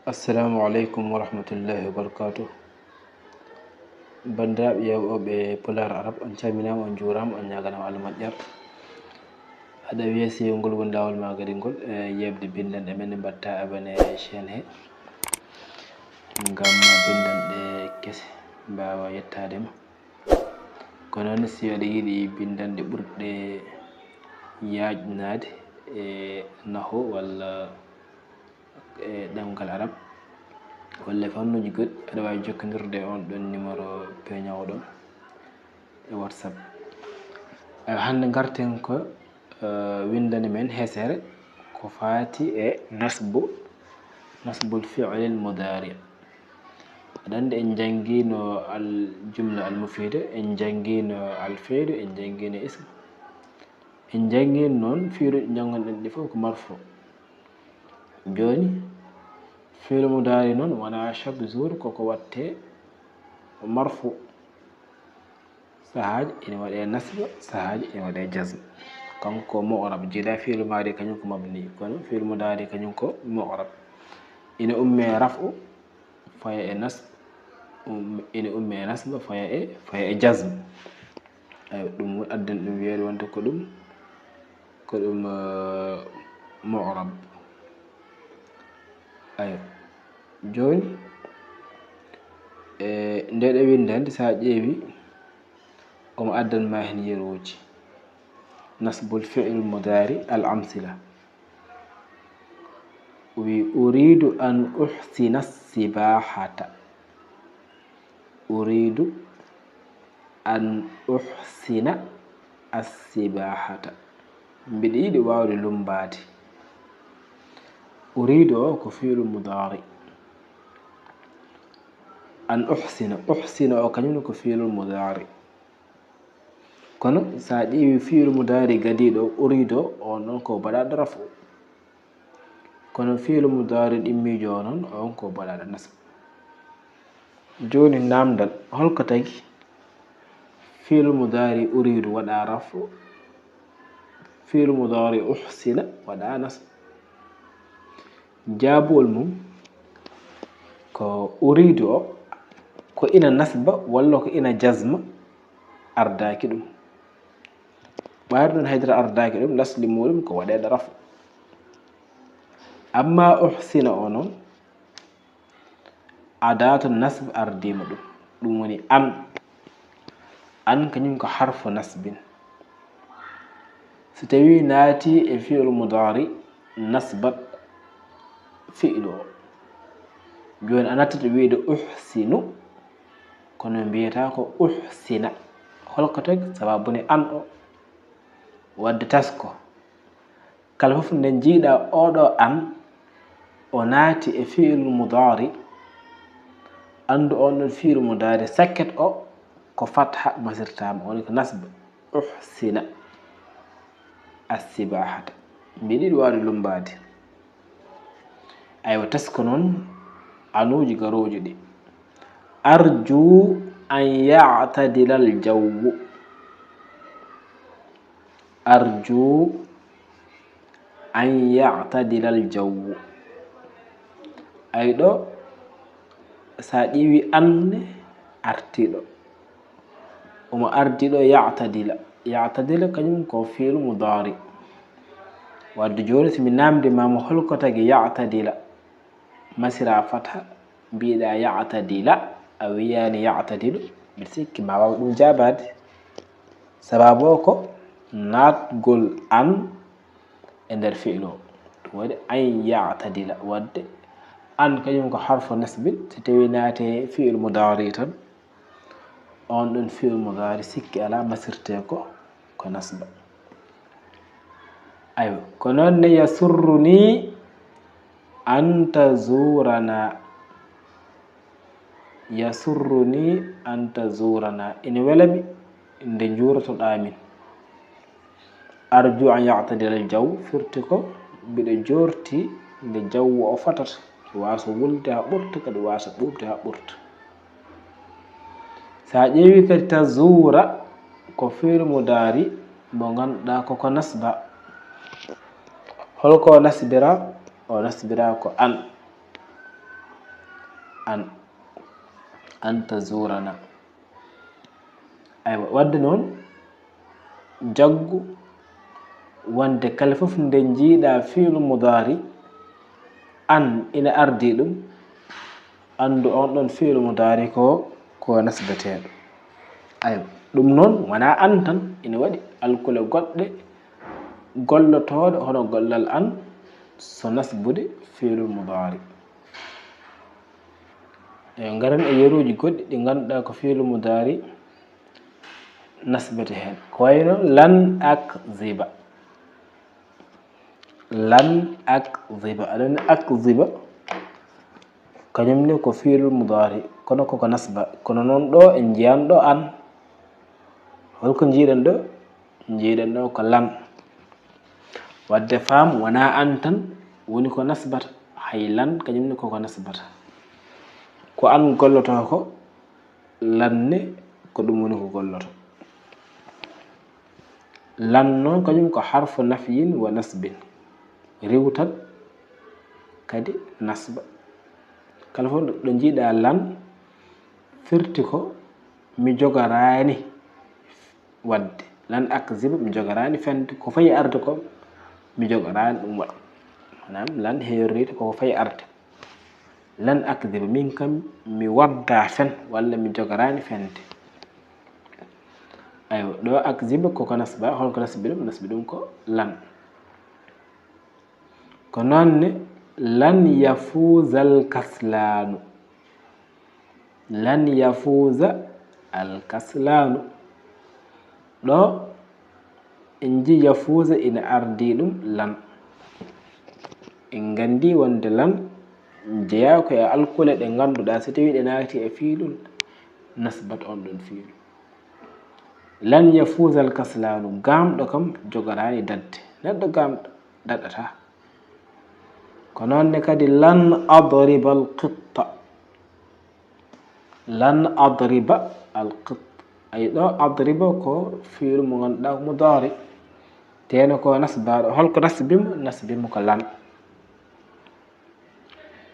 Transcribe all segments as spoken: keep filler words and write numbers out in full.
Assalamu aleykum wa rahmatullahi wa barakatuh. Banndiraaɓe yeewɓe Pulaar Arab, on calminaama, on njuuraama, on ñaaganaama Allah moƴƴere. Aɗa wiya si ngol woni laawol ma kadi ngol, e yeeɓde binndanɗe men, mbaɗta abonné e chaîne he, ngam binndanɗe kese mbaawa yettaade ma. Ko noon, si aɗa yiɗi binndanɗe ɓurɗe yaajnaade e naho walla e ɗemngal Arab walla e fannuuji goɗɗi, aɗa waawi jokkondirde e on ɗon numéro peeñoowo ɗon e WhatsApp. Ayo, hannde ngarten ko, eh, winndani men hesere ko faati e nasbu, nasbul fi'lil mudaari. Aɗa anndi en njanngiino al jumla al mufiida, en njanngiino al fi'lu, en njanngiino ism. En njanngiino noon fi'luuji ɗi njanngonɗen ɗi fof ko marfu. Jooni, fi'lu mudaari noon wonaa chaque jour koko waɗtee marfu. Sahaaji ina waɗee nasba, sahaaji ina waɗee jazm. Kanko mu'rab, jiidaa fi'lu maadi kañum ko mabni, kono fi'lu mudaari kañum ko mu'rab. Ina ummee raf'u, faya e nasb, um, ina ummee nasba, faya e, faya e jazm. Ayo, ɗum addan ɗum wiyeede wonde ko ɗum, ko ɗum, eh, mu'rab. Ayo, jooni, e nde ɗo winndande, so a ƴeewi, omo addan ma heen yeruuji. Nasbul fi'il mudaari al amsila. O wi, "Uriidu an uhsina sibahata." Uriidu an uhsina assibahata. Mbiɗa yiɗi waawde lummbaade. Uriidu o ko fi'lu mudaari. An uhsina. Uhsina o kañum ko fi'lu mudaari. Kono so a ƴeewi fi'lu mudaari gadiiɗo, uriidu o, on ɗon ko baɗaaɗo raf'u. Kono fi'lu mudaari ɗimmiijo o noon, on ko baɗaaɗo nasb. Jooni naamndal, holko tagi fi'lu mudaari uriidu waɗaa raf'u, fi'lu mudaari uhsina waɗaa nasb? Jaabuwol mum ko uriidu o, ko ina nasba walla ko ina jazma ardaaki ɗum. Ɓayri noon haydara ardaaki ɗum, lasli muɗum ko waɗeede raf'u. Amma uhsina o noon, adaatu nasb ardiima ɗum. Ɗum woni an. An kañum ko harfu nasbin. So tawi naati e fi'lu mudaari, nasbat fi'lu o. Jooni a nattata wiide uhsinu, kono mbiyata ko uhsina. Holko tagi? Sababu ne an o. Wadde tasko. Kala fof nde njiiɗa oɗo an, o naati e fi'lu mudaari, anndu on ɗon fi'lu mudaari sakket o ko fatha masirtaama, woni ko nasba. Uhsina assibahata. Mbiɗa yiɗi waawde lummbaade. Aywa, tasko noon anuuji garooji ɗi. Arju an ya'tadila al jawwu. Arju an ya'tadila al jawwu. Ay ɗo, so a ƴeewi an ne artiiɗo. Omo ardi ɗo ya'tadila. Ya'tadila kañum ko fi'lu mudaari. Wadde jooni so mi naamndi ma mo holko tagi ya'tadila? Masira fatha, mbiɗa ya'tadila, a wiyaani ya'tadilu, mbiɗa sikki ma waaw ɗum jaabaade. Sababu o ko naatgol an e nder fi'lu o. Ɗum waɗi an ya'tadila, wadde an kañum ko harfu nasbin, so tawi naate fi'lu mudaari tan, on ɗon fi'lu mudaari sikki alaa masirte ko, ko nasba. Aywa, ko noon ne yasurruni an tazurana. Yasurruni an tazurana. Ina wela mi nde njuurotoɗaa min. Arju an ya'tadila al jaw firti ko mbiɗo joorti nde jawwo o fotata. Waasa wulde haa ɓurta, kadi waasa ɓuuɓde haa ɓurta. So a ƴeewi kadi tazuura ko fi'lu mudaari mo ngannduɗaa ko ko nasba. Holko o nasbira? O nasbira ko an. an, an tazurana. Aywa, wadde noon, jaggu wonde kala fof nde njiiɗa fiilu mudaari an ina ardii ɗum, anndu on ɗon fiilu mudaari ko, ko nasbeteeɗo. Aywa, ɗum noon wonaa an tan, ina waɗi alkule goɗɗe gollotooɗe hono gollal an so nasbude fiilu mudaari. Eyo, ngaren e yeruuji goɗɗi ɗi ngannduɗaa ko fiilu mudaari nasbete heen. Ko wayno lan akziba. Lan akziba. Aɗa anndi akziba, kañum ne ko fiilu mudaari, kono koko nasba. Kono noon ɗo en njiyan ɗo an. Holko njiiɗen ɗo? Njiiɗen ɗo ko lan. Wadde faam wonaa an tan woni ko nasbata, hay lan kañum ne koko nasbata. Ko an gollotoo ko, lan ne ko ɗum woni ko golloto. Lan noon kañum ko harfu nafyin wa nasbin. Riwtan kadi nasba. Kala fof ɗo njiiɗa lan firti ko mi jogoraani waɗde. Lan akziba, mi jogoraani fende. Ko fayi arde ko, mi jogoraani ɗum waɗde. Maanaam, lan heeroriiɗo ko fayi arde. Lan akziba, min kam mi wadda fen, walla mi jogoraani fende. Aywa, ɗo akziba koko nasba, holko nasbi ɗum? Nasbi ɗum ko lan. Ko noon ne, lan yafuuza al kaslaanu. Lan yafuuza al kaslaanu. Ɗo en nji yafuuza ina ardii ɗum lan. En nganndi wonde lan jeyaa ko e alkule ɗe ngannduɗaa so tawii ɗe naati e fiilun, nasbat on ɗon fiilu. Lan yafuuza al kaslaanu, gaamɗo kam jogoraani daɗde. Neɗɗo gaamɗo daɗataa. Ko noon ne kadi, lan adriba al qitta. Lan adriba al qitta. Ay, ɗo adriba ko fiilu mo ngannduɗaa ko mudaari. Teno ko nasbaaɗo. Holko nasbi mo? Nasbi mo ko lan.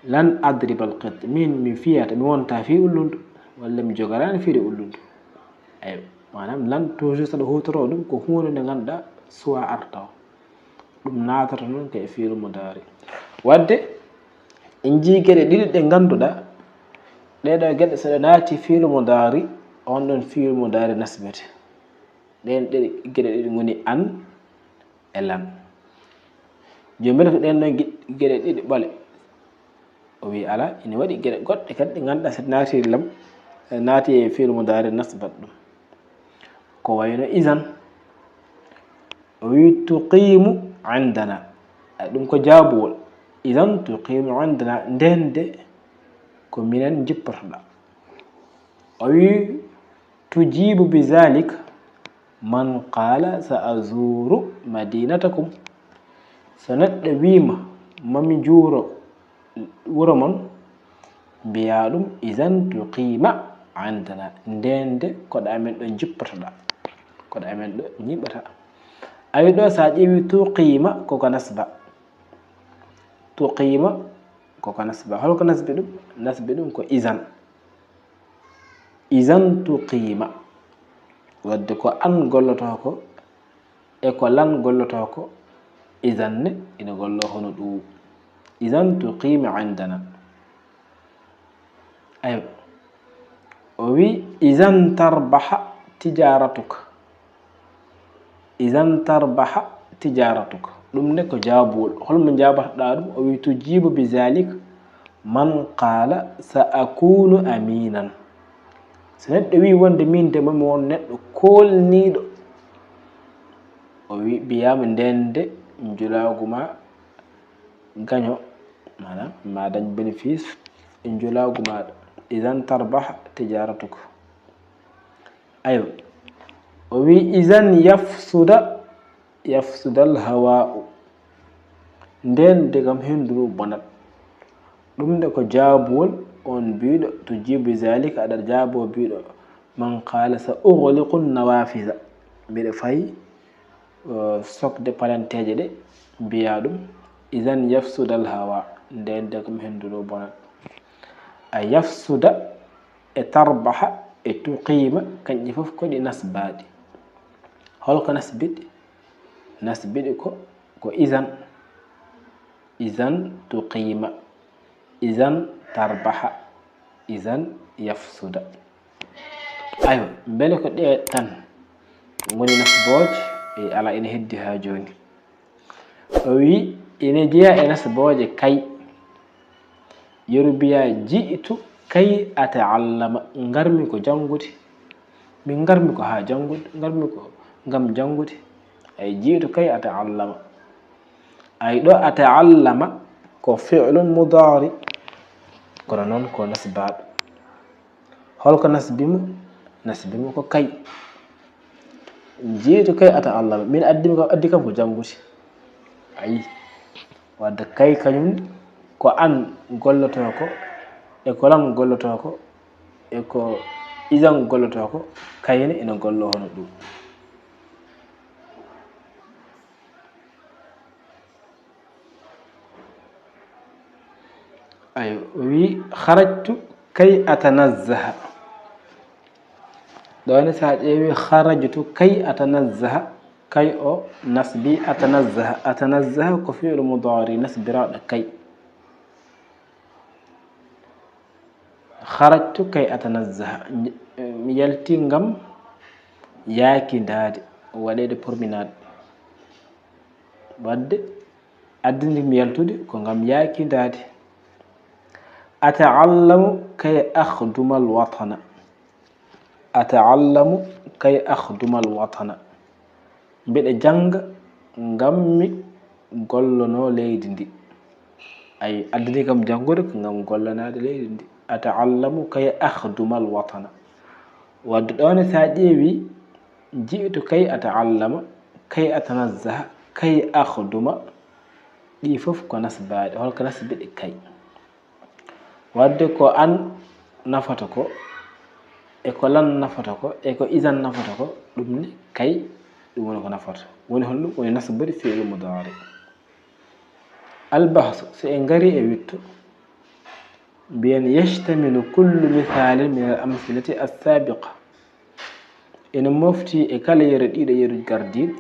Lan adriba al qitta. Min mi fiyata, mi wonta fii ullundu, walla mi jogoraani fiyde ullundu. Ay, maanaam lan toujours saɗa huutoroo ɗum ko huunde nde ngannduɗaa suwaa arta o. Ɗum naatata noon ko e fiilu mudaari. Wadde, en njii geɗe ɗiɗi ɗe ngannduɗaa, ɗee ɗoo geɗe so ɗe naati fiilu mudaari, on ɗon fiilu mudaari nasbete. Ɗeen ɗe geɗe ɗiɗi ngoni an e lan. Jooni mbele ko ɗeen ɗon ge-, geɗe ɗiɗi ɓole? O wi alaa, ina waɗi geɗe goɗɗe kadi ɗe ngannduɗaa so ɗe naati lam, naati e fiilu mudaari nasbat ɗum. Ko wayno izan. O wi tuqiimu indana. Ay, ɗum ko jaabuwol. Izan tuqiimu indana, ndeen de ko minen njippotoɗaa. O wi tujiibu bi zalik man qaala sa azuuru madinatakum. So neɗɗo wiima mami juuro wuro mon, mbiyaa ɗum izan tuqiima indana, ndeen de koɗo amen ɗo njippotoɗaa, koɗo amen ɗo ñiiɓata. Awi ɗo so a ƴeewi tuqiima koko nasba. Tuqiima koko nasba. Holko nasbi ɗum? Nasbi ɗum ko izan. Izan tuqiima. Wadde ko an gollotoo ko, e ko lan gollotoo ko, izan ne ina golloo hono ɗum. Izan tuqiima indana. Aywa. O wi, izan tarbaha tijaratuka. Izan tarbaha tijaratuka. Ɗum ne ko jaabuwol. Holmo njaabatoɗaa ɗum? O wi, tujiibu bi zalik man qaala sa akunu aminan. So neɗɗo wi wonde min de mami won neɗɗo koolniiɗo. O wi, mbiyaama ndeen de njulaagu ma gaño, maanaam ma dañ bénéfice e njulaagu maaɗa. Izan tarbaha tijaratuka. Aywa. O wi, izan yafsuda, yafsudal hawa'u. Ndeen de kam henndu ndu bonat. Ɗum de ko jaabuwol on biiɗo, tujiibu zalika, aɗa jaaboo biiɗo, man qaala sa ughliqu nawafiza. Mbiɗa fayi, eh, sokde palanteeje ɗe, mbiyaa ɗum, izan yafsudal hawa, ndeen de kam henndu ndu bonat. A yafsuda e tarbaha e tuqima, kanƴi fof ko ɗi nasbaaɗi. Holko nasbiɗi? Nasbiɗi ko, ko isan. Isan tuqima, isan tarbaha, isan yafsuda. Aywa, mbele ko ɗe tan ngoni nasbooje? E ala, ene heddi haa jooni. O wi, ene jeya e nasbooje kay. Yeru biya ji'tu kay ataallama, ngarmi ko janngude. Min ngarmi ko haa janngude, ngarmi ko ngam janngude. Ay, ji'tu kay ataallama. Ay, ɗo ataallama ko fi'lun mudaari, kono noon ko nasbaaɗo. Holko nasbi mo? Nasbi mo ko kay. Ji'tu kay ataallama. Min addi kam, addi kam ko janngude. Ayi. Wadde kay kañum ko an gollotoo ko, e ko lan gollotoo ko, e ko isan gollotoo ko, kay ne ina golloo hono ɗum. Ayo, o wi, "Kharajtu kay atanazzaha." Ɗo ne, so a ƴeewi, "Kharajtu kay atanazzaha." Kay o nasbi atanazzaha. Atanazzaha ko fi'lu mudaari nasbiraaɗo kay. "Kharajtu kay atanazzaha." Mi yalti ngam yaakindaade, waɗeede promenade. Wadde addini mi yaltude ko ngam yaakindaade. "Ata'allamu kay akhdumal watana." "Ata'allamu kay akhdumal watana." Mbeɗa jannga ngam mi gollonoo leydi ndi. Ay, addini kam janngude ko ngam gollanaade leydi ndi. "Ata'allamu kay akhdumal watana." Wadde ɗo ne, so a ƴeewi, "Ji'tu kay ata'allama, kay atanazzaha, kay akhduma." Ɗi fof ko nasbaaɗi. Holko nasbi ɗi? Kay. Wadde ko an nafata ko, e ko lan nafata ko, e ko isan nafata ko, ɗum ne kay, ɗum woni ko nafata. Woni hol ɗum? Woni nasbude fi'lu mudaari. Albahsu, so en ngari e witto, mbiyen, "Yashtamilu kullu mithalin min al amthilati as-sabiqa." Ene mofti e kala yero ɗiɗo yero gardiiɗo,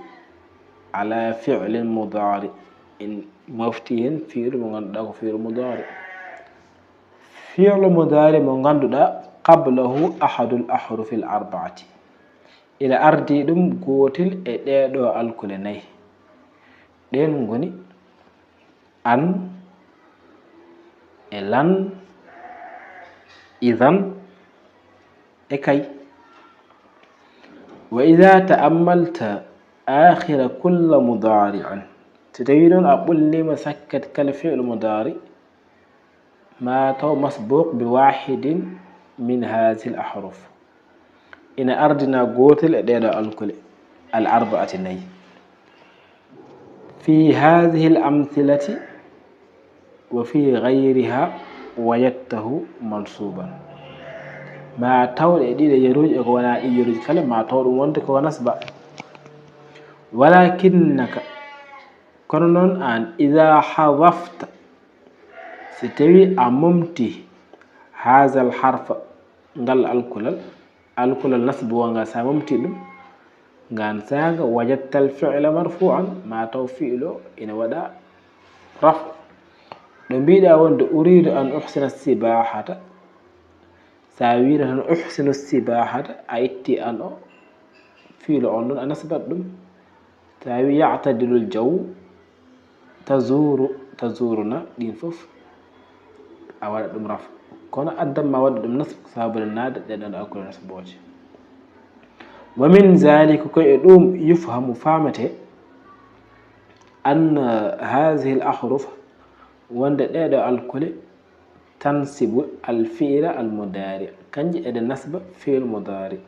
"ala fi'lin mudaari." En mofti heen fi'lu mo ngannduɗaa ko fi'lu mudaari. Fi'lu mudaari mo ngannduɗaa, "Qablahu ahadul ahrufil arba'ati." Ina ardii ɗum gootel e ɗee ɗoo alkule nayi. Ɗeen ngoni an, e lan, idan, e kay. "Wa idha ta'ammalta akhira kulla mudari'in." So tawii noon a ɓulliima sakket kala fi'lu mudaari, ma taw masbuq bi wahidin min hadhihi al ahruf. Ina ardina gootel e ɗee ɗoo alkule, al arba'ati nayi. Fi hadhihi al amthilati wa fi ghayriha wajadtahu mansuban. Ma taw ɗe ɗiɗo yeruuji e ko wonaa ɗi yeruuji kala, ma taw ɗum wonde ko nasba. Walakinnaka, kono noon aan, idha hadhafta, si tawii a momti, hadha al harfa, ngal alkulal, alkulal nasbu wo ngal, so a momti ɗum, ngaan saanga, wajadta al fi'la marfu'an, ma taw fi'lu o ina waɗa raf. Ɗo mbiɗa wonde, "Uridu an uhsina sibahata." So a wiino tan, "Uhsinu sibahata," a itti an o, fi'lu on ɗon a nasbat ɗum. So a wi, "Ya'tadilul jaw," "tazuru," "tazuruna," ɗin fof a waɗa ɗum raf. Kono addan ma waɗa ɗum nasb, sababu naade ɗe ɗon alkule nasbooje. "Wa min zalika," ko e ɗum, "yufhamu," faamete, "anna hadhihi al ahruf," wonde ɗee ɗoo alkule, "tansibu al fi'la al mudari," kanƴe eɗe nasba fi'lu mudari.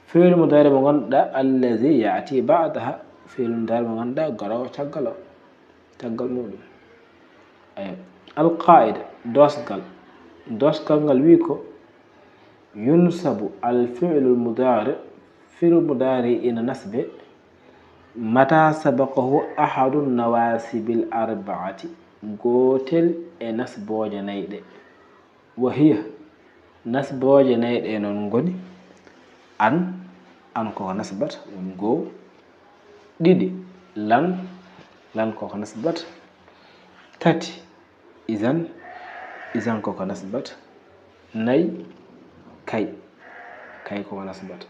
Fi'lu mudaari mo ngannduɗaa, allazi ya'ti ba'daha, fi'lu mudaari mo ngannduɗaa garoowo caggal o, caggal muɗum. Eyo. Al qaa'ida, doosgal. Doosgal ngal wi ko, yunsabu al fi'lu al mudaari, fi'lu mudaari ina nasbe, mata sabaqahu ahadu nawasibil arba'ati, gootel e nasbooje nayi ɗe. Wa hiya, nasbooje nayi ɗe noon ngoni: an, an koko nasbata, woni goo. Ɗiɗi, lan, lan koko nasbata. Tati, izan, izan koko nasbata. Nayi, kay, kay koko nasbata.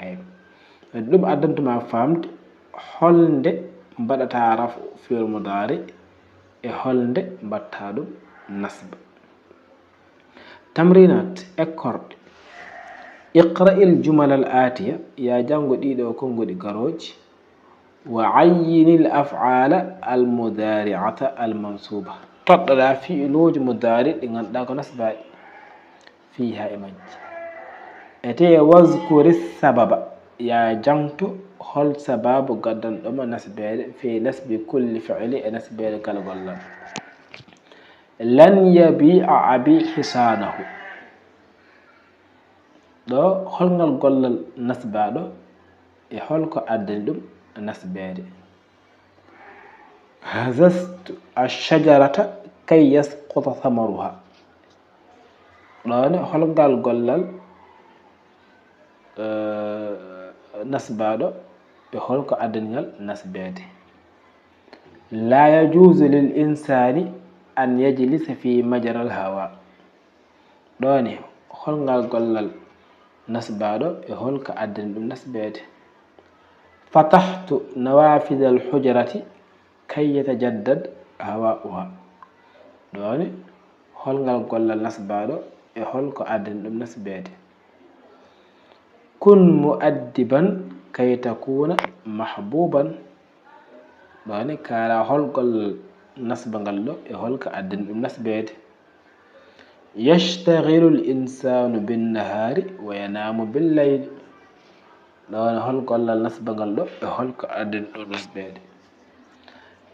Eywa. Ɗum addantuma faamde holnde mbaɗata rafu fi'il mudaari e holnde mbaɗta ɗum nasba. Tamrinat, ekkorɗe. Iqra'il jumalal aatiya, ya janngo ɗiɗo konnguɗi garooji. Wa ayyinil af'aala al mudaari'ata al mansuuba. Toɗɗoɗa fi'iluuji mudaari ɗi ngannduɗaa ko nasbaaɗi. Fiiha, e majji. Ete, wazkuri sababa, ya jangto hol sababu gaddanɗoma nasbeede, fi nasbi kulli fi'li, e nasbeede kala gollal. Lan yabi'a abi hisaanahu. Ɗo, holngal gollal nasbaaɗo e holko addani ɗum nasbeede? Hazastu ash-shajarata kay yasquta thamaruha. Ɗo ne, holngal gollal, eh, nasbaaɗo e holko addani ngal nasbeede? La yajuuzu lil insaani an yajlisa fi majral hawa. Ɗo ne, holngal gollal nasbaaɗo e holko addani ɗum nasbeede? Fatahtu nawafidal hujrati kay yatajaddad hawa'uha. Ɗo ne, holngal gollal nasbaaɗo e holko addani ɗum nasbeede? Kun mu'addiban kay takuna mahbuban. Ɗo ne, kaala hol gollal nasba ngal ɗo e holko addani ɗum nasbeede? Yashtaghilu al-insanu bin-nahari wa yanamu bil-layl. Ɗo ne, hol gollal nasba ngal ɗo e holko addani ɗum nasbeede?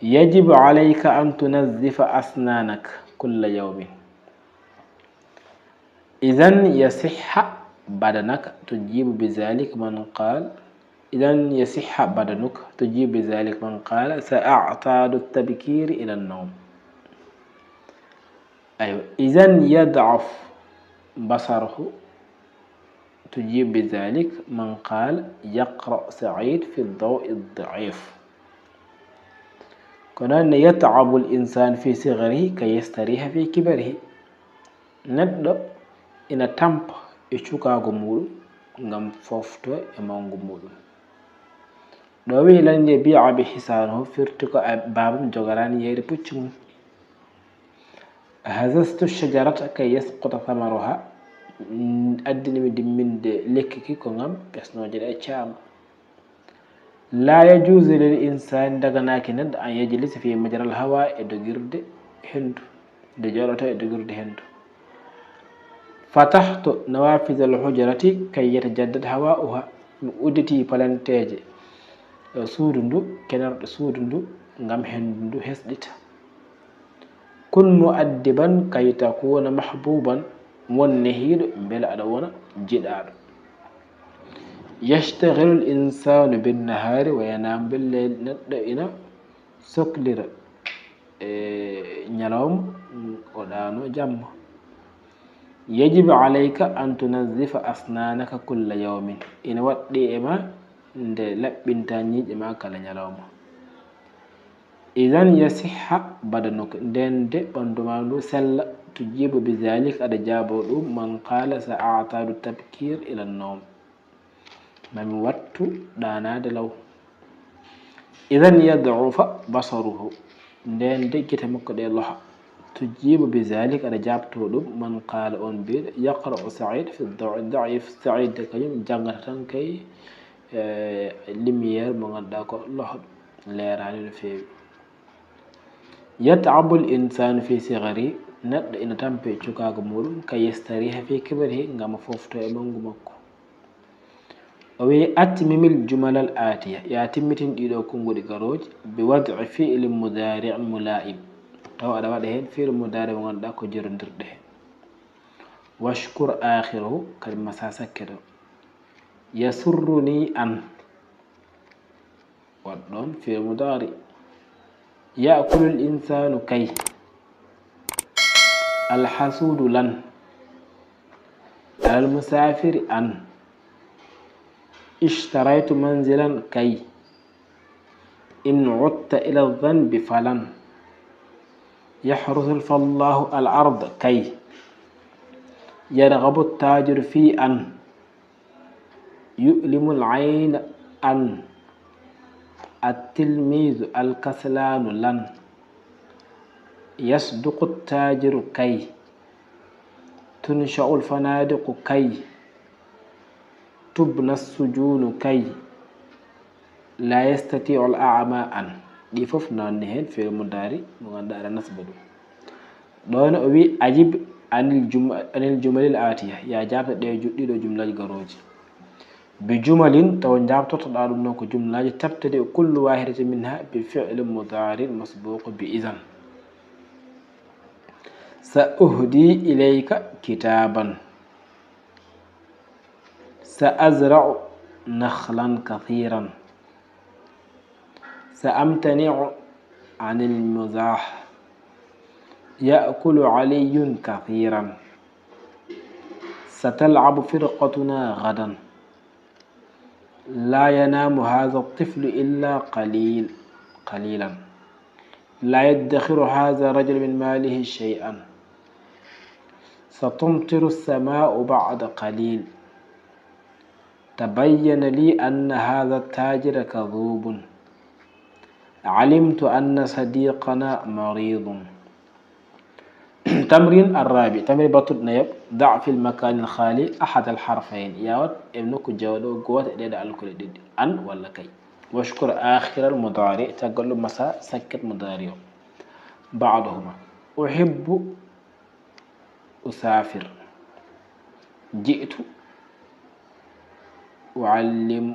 Yajibu alayka an tunazzifa asnanak kulla yawmin. Idan yasihha badanaka, tujibu bi zalik man qal, idan yasihha badanuka, tujibu bi zalik man qala sa a'tadu tabkir ila an-nawm. Aywa, idan yad'af basaruhu, tujibu bi zalik man qala yaqra Sa'id fi ad-dawi ad-da'if. Ko noon ne, yat'abu al-insan fi sigharihi kay yastariha fi kibarihi. Neɗɗo ina tampa e cukaagu muuɗum ngam foofto e mawngu muuɗum. Ɗo wiyi lan yabi'a abi hisaanahu, firti ko a, baabam jogoraani yeeyde puccu mum. Hazastu shajarata kay yasquta thamaruha, addinimi dimminde lekki ki ko ngam ɓesnooje ɗe caama. La yajuuzu lil insaani, daganaaki neɗɗo, an yajlisa fi majral hawa, e dogirde henndu, nde jooɗoto e dogirde henndu. Fatahtu nawafidal hujrati kay yatajaddad hawa'uha, mi udditi palanteeje, eh, suudu ndu, kenerɗe suudu ndu, ngam henndu ndu hesɗita. Kun mu'addiban kay takuna mahbuban, won nehiiɗo mbele aɗa wona jiɗaaɗo. Yashtaghilu al-insanu bin-nahari wa yanamu bil-layl, neɗɗo ina soklira e ñalawma, o ɗaano jamma. Yajibu alayka an tunazzifa asnanaka kulla yawmin, ina waɗɗi e ma nde laɓɓinta ñiiƴe ma kala ñalawma. Idan yasihha badanuka, nden de ɓanndu ma ndu sella, tujibu bi zalik, aɗa jaabo ɗum, man qala sa a'tadu tabkir ila nawm, mami wattu ɗaanaade law. Idan yad'ufa basaruhu, nden de gite makko ɗe loha, tujibu bi zalik, aɗa jaabto ɗum, man qala, on mbiɗo, yaqra'u Sa'id fi da'i-, da'if, Sa'id de kañum janngata tan kay e lumière mo ngannduɗaa ko lohɗo, leeraani no feewi. Yat'abu al-insanu fi sighari, neɗɗo ina tampe cukaagu muuɗum, kay yastariha fi kibarihi, ngam o foofto e mawngu makko. O wiyi, atmimil jumalal atiya, ya timmitin ɗiɗo konnguɗi garooji, bi wad'i fi'lin mudari'in mula'im, taw aɗa waɗa heen fi'il mudaari mo ngannduɗaa ko jerondirɗo heen. Washkur akhirahu, kadi masa sakke ɗo. Yasurruni an. Waɗ ɗoon fi'il mudaari. Ya'kulul insanu kay. الحسود لن. على المسافر أن. اشتريت منزلا كي. إن عدت إلى الذنب فلن. يحرث الفلاح الأرض كي. يرغب التاجر في أن. يؤلم العين أن. التلميذ الكسلان لن. يصدق التاجر كي. تنشأ الفنادق كي. تبنى السجون كي. لا يستطيع الأعمى أن. Ɗi fof nanni heen fi'il mudaari mo ngannduɗaa aɗa nasba ɗum. Ɗoon o wi ajib anil jum-, anil jumalil aatiya, ya jaabta ɗe ju-, ɗiɗo jumlaaji garooji. Bi jumalin, taw jaabtortoɗaa ɗum noon ko jumlaaji, tabtadi kullu waahidatin minha bi fi'lin mudaari masbuuqu bi idan. Sa uhdi ilayka kitaaban. Sa azra'u nakhlan kathiran. Sa amtani'u anil muzah. Ya'kulu Aliyun kathiran. Sa tal'abu firqatuna gadan. لا ينام هذا الطفل إلا قليل، قليلا. لا يدخر هذا الرجل من ماله شيئا. ستمطر السماء بعد قليل. تبين لي أن هذا التاجر كذوب. علمت أن صديقنا مريض. Tamrin arrabi, tamrin battuɗo nayaɓ, da fil makanil khali ahad al harfayn, yawat e nokku jawɗo gooto e ɗeɗo alkule ɗiɗi, an walla kay. Washkur akhiral mudari, caggal ɗum masa sakket mudari o. Ba'dahuma. Uhibbu usafir. Ji'tu uallim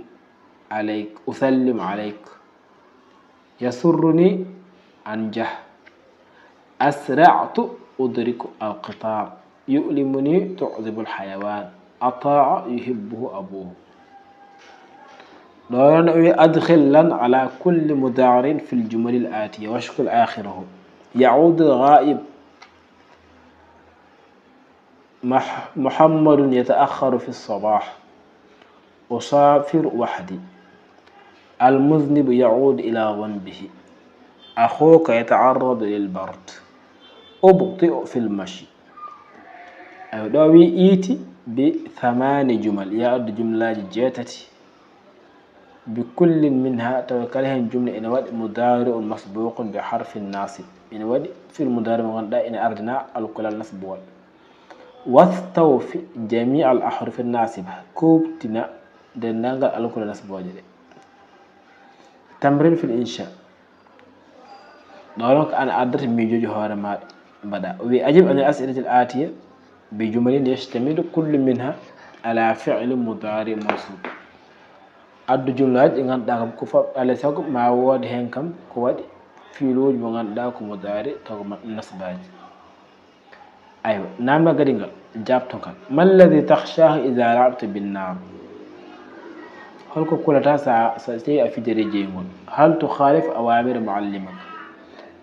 alayk, usallim alayk. يسرني أنجح. أسرعت أدرك القطار. يؤلمني تعذب الحيوان. أطاع يحبه أبوه. Ɗo noon o wi adkhil lan ala kulli mudari fil jumalil atiya washkul akhirahu. يعود الغائب. مح-، محمد يتأخر في الصباح. أسافر وحدي. المذنب يعود إلى ذنبه. أخوك يتعرض للبرد. أبطئ في المشي. Ayo, ɗo wi iiti bi thamani jumal, ya addu jumlaaji jeetati. Bi kullin minha, tawa kala heen jumla ina waɗi mudari'un masbuqun bi harfin nasib. Ina waɗi fi'il mudari mo ngannduɗaa ina ardina alkulal nasbuwal. Wastawfi jami al ahrufi nasiba, kuuɓtina denndaangal alkule nasbooje ɗe. Tamrin fil insha. Ɗo noon ko an addata miijooji hoore maaɗa mbaɗa. O wi ajib anil as'ilatil atiya bi jumalin yashtamilu kullu minha ala fi'lin mudari mansub. Addu jumlaaji ɗi ngannduɗaa kam ko fa-, alay sago ma wood heen kam ko waɗi fiiluuji mo ngannduɗaa ko mudari taw ko ma-, nasbaaji. Aywa, namdal gadingal, jaabto ngal. Ma alladhi takhshahu idha la'ibta bin nar? Holko kulata sa, sa tawi a fijere jeygol? Hal tukhalifu awamira muallimaka?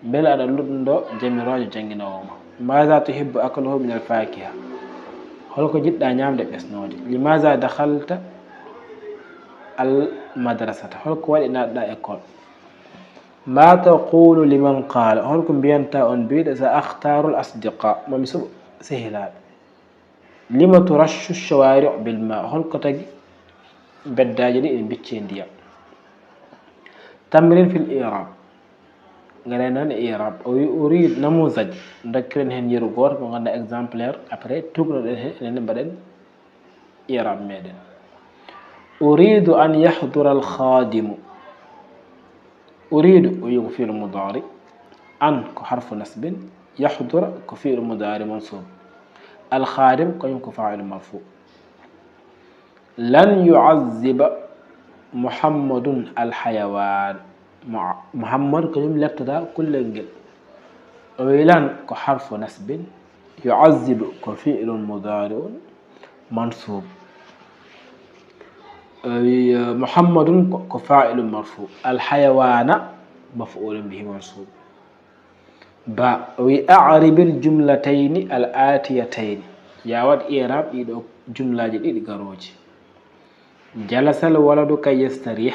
Mbele aɗa luɗndo jamirooje jannginoowo ma? Madha tuhibbu akluhu min al fakiha? Holko jiɗɗa ñaamde ɓesnoode? Limadha dakhalta al madrasata? Holko waɗi naatɗa école? Ma taqulu liman qala, holko mbiyanta on biɗo sa akhtaru al asdiqa, mami suɓo sehilaɓe? Lima turashu shawari bil ma, holko tagi beddaaji ɗi ene bicce ndiyam? Tamrin fil i'rab. Ngaren noon e i'rab. O wi urid namuzaj, dokkiren heen yeru gooto mo ngannduɗaa exemplaire, après tugnoɗen heen, enen mbaɗen i'rab meɗen. Uridu an yahdura al khadimu. Uridu o wi ko fi'lu mudari, an ko harfu nasbin, yahdura ko fi'lu mudari mansub. Al khadim ko fa'ilu marfu. Lan yu'azziba Muhammadun al hayawan. Mu-, Muhammad ko ɗum leptata kullel ngel. O wi lan ko harfu nasbin, yu'azzibu ko fi'lun mudari'un mansub. O wi, eh, Muhammadun ko, ko fa'ilun marfu. Al hayawana maf'ulun bihi mansub. Ba, o wi a'ribil jumlatayni al atiyatayni. Ya waɗ i'rab ɗiɗo jumlaji ɗiɗi garoji. Jalasal waladu kay yastarih.